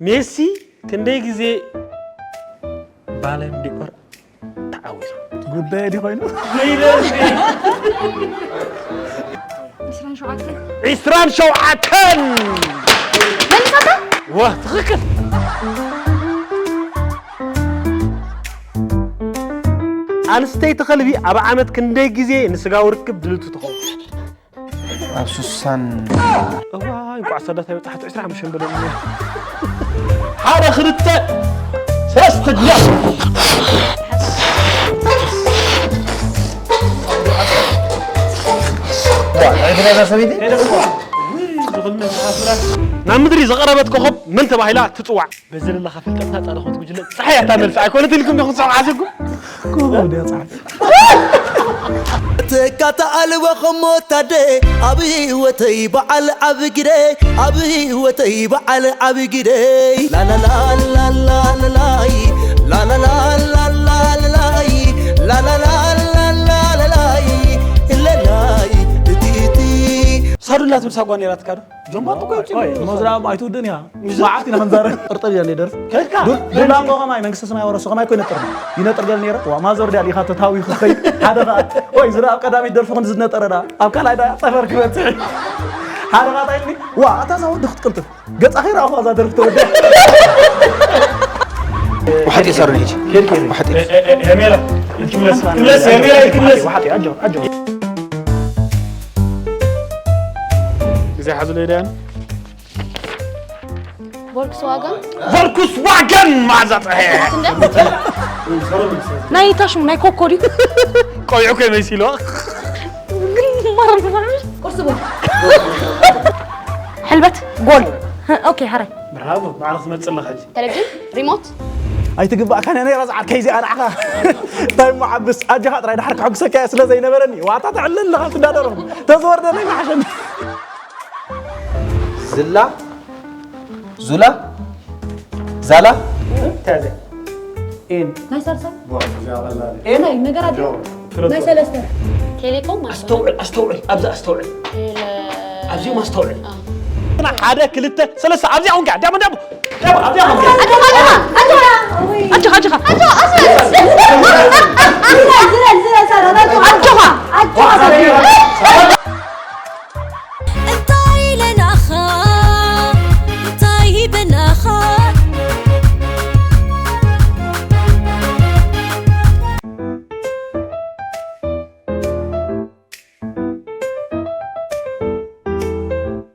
ሜሲ ክንደይ ግዜ ባለን ዲኦር ተዓዊቱ? ጉዳይ ዲ ኮይኑ ዒስራን ሸውዓተን ዒስራን ሸውዓተን መሊሳታ ወ ትኽክል። ኣንስተይቲ ከልቢ ኣብ ዓመት ክንደይ ግዜ ንስጋዊ ርክብ ድልውቲ ትኸውን? ኣብ ሱሳን እዋይ እንኳዕ ሰዳት ኣይበፅሓት ዒስራ ሓሙሽተ በለኒ። ሓደ ክልተ ሰለስተ ግዜ ሰበይቲ ናብ ምድሪ ዝቐረበት ኮኸብ መን ተባሂላ ትፅዋዕ? በዚ ዘለኻ ፍልጠትና ፃድኾት ጉጅለ ፀሓይ ኣታ መልሲ ኣይኮነት ኢልኩም ዲኹም ሰብዓ ዝጉ ኮቦ ድያ ፃዕት ተካታ ኣልዋ ኸሞታደ ኣብ ህይወተይ በዓል ዓብ ግደ ኣብ ህይወተይ በዓል ዓብ ግደ ላላላላላላላይ ላላላላላላይ ላላላላላላይ ለላይ ለላይ እቲቲ ሳዱላ ትብል ሳጓ ነይራትካ ዶ? ጆምባ ጥቆ ይውጭ መዝራብ ኣይትውድን እያ። መዓት ኢና ክንዛረብ። ጥርጥር የለ ደርፍ። ከልካ ዱላ እኮ ከማይ መንግስተ ሰማይ ወረሱ ከማይ እኮ ይነጥር ነው። ይነጥር ገለ ነይረ። ዋ ማዞር ዲያ ሊኻ ተታዊ ክኸይ ሓደ ኸኣ ወይ ዝራ ኣብ ቀዳሚት ደርፊ ክንዲ ዝነጠረ ዳ ኣብ ካልኣይ ዳ ጠፈር ክበጽሕ ሓደ ኸኣ ታይኒ ዋ ኣታ ዛ ወዲ ክትቅልጥፍ ገጻ ኸይራ ኣኹ ኣዛ ደርፊ ተወደ ውሓጥ ይሰርኒ ሕጂ ውሓጥ ሄሜላ ትምለስ ትምለስ ሄሜላ ትምለስ ዋሓጥ ኣጆ ኣጆ ግዜ ሓዙ ለይዳያን ቮልክስዋገን ቮልክስዋገን መዓዛ ፀሐ ናይ ታሽሙ ናይ ኮኮ ድዩ ቆይዑ ከይ መሲልዋ ቁርስ ቡን ሕልበት ጎል ኦኬ ሓራይ ብራቮ ማዕረ ክትመፅእ ኣለኻ ሕጂ ቴሌቪዥን ሪሞት ኣይትግባእካን እያ ነይራ ዝዓርከይ እዚኣ ንዓኻ እንታይ እሞ ዓብስ ኣጆኻ ጥራይ ድሓር ክሕጉሰካ እየ ስለ ዘይነበረኒ ዋታ ተዕልል ኣለኻ ትዳደረኹ ተዝወርደለይ ምሓሸኒ ዝላ ዙላ ዛላ እንታይ እያ እዚኣ? ኤን ናይ ሳልሳይ ኤን ናይ ነገር ኣለ ናይ ሰለስተ ቴሌኮም ማለት ነው ኣስተውዕል ኣስተውዕል ኣብዚ ኣስተውዕል ቴሌ- ኣብዚኦም ኣስተውዕል አ። ሓደ ክልተ ሰለስተ ኣብዚኣ ኮንካ ዳሞ ዳሞ ዳሞ ኣብዚኣ ኮንካ ኣጆኻ ኣጆኻ ኣጆኻ ኣጆኻ ኣጆኻ